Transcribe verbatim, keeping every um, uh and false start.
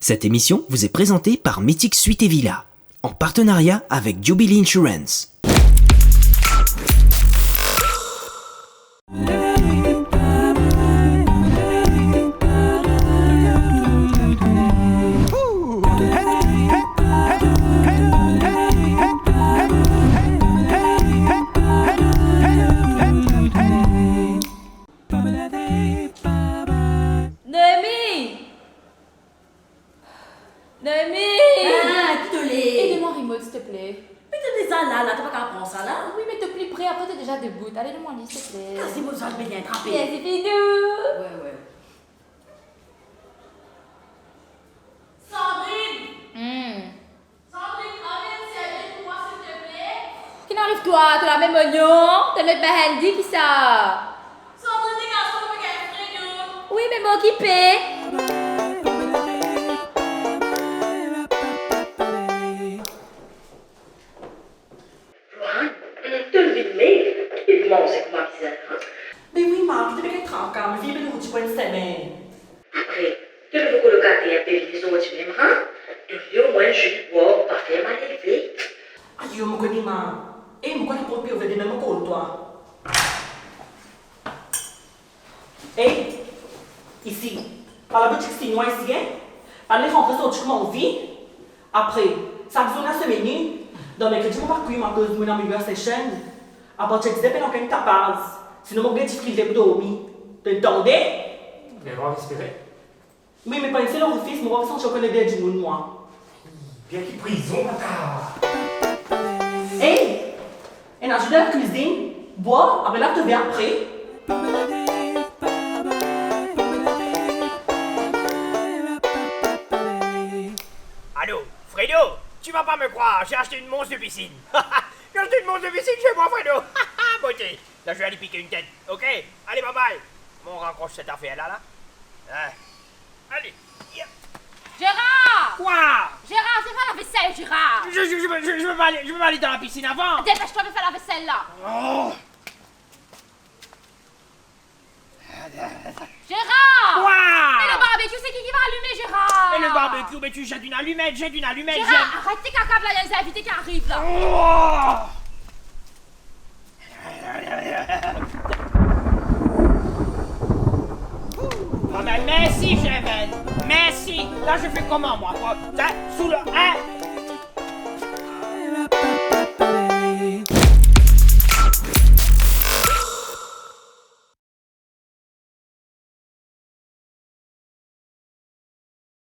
Cette émission vous est présentée par Mythique Suite et Villa, en partenariat avec Jubilee Insurance. Noémie! Noémie! Ah, ki to le? Ede mwa rimod, silteple. Me to deza la, la, to pa kapav pran sa la? Wi, me to pli pre, apre to deza debout. Ale, donn mwa li, silteple. Kazi mo zot bien trape. Mersi, Fidou. Wi, wi. Sandrine! Hmm. Sandrine, ramèn serviet pou mwa, silteple. Ki ariv twa? To lave mo nyon, to met Mehendi, kisa? Sandrine, degaze twa, mo pe gagn fre, non? Wi, me mo okipe. Lohan, to vinn me, ki manze kouma bizin, an? Be wi, ma, to pe gagn traka, mo finn pe lourdi pou enn semenn. Apre, to nouvo kolokater pe vini zordi mem, an? Donn li omwin enn zoli bwar, pa fer mal elve. Ayo, mo kone, ma. E, mo krwar laport pe ouver demin, mo kol twa. Ey, isi, pa laboutik sinwa isi, en? Pa les rantre sorti kouma anvi. Apre, sak zour ena so meni. Dan merkredi, mo pa kwi, akoz mo ena mo anivers session. Apartir dizer pena okenn tapaz. Sinon, mo gagn difikilte pou dormi. To tande? Lerwa espere. Wi, me pa enn sel orifis, mo pa santi okenn loder dimoun, mwa. Bien ki prizon, bata! Ey! Ena zis dan lakwizinn, bwar, apre la to vinn apre. Allô, Fredo, tu vas pas me croire, j'ai acheté une monstre de piscine. J'ai acheté une monstre de piscine chez moi, Fredo. Beauté. La, je vais aller piquer une tête, ok? Allez, bye bye. Bon, on raccroche cette affaire-là, là. Hein. Allez. Yep. Gérard! Quoi? Gérard, viens faire la vaisselle, Gérard! Je, je, je, peux- je, je peux pas aller, je peux pas aller dans la piscine avant. Dépêche-toi de faire la vaisselle, là! Oh. Gérard! Quoi? Mais le barbecue, c'est qui qui va allumer, Gérard? Mais le barbecue, mais tu jettes une allumette, jette une allumette, Gérard, jette- arrête tes cacas, là, il y a les invités qui arrivent, là. Oh. Ah ben, merci, Germaine. Merci. Là, je fais comment, moi? Quoi? Hein? Sous le, hein?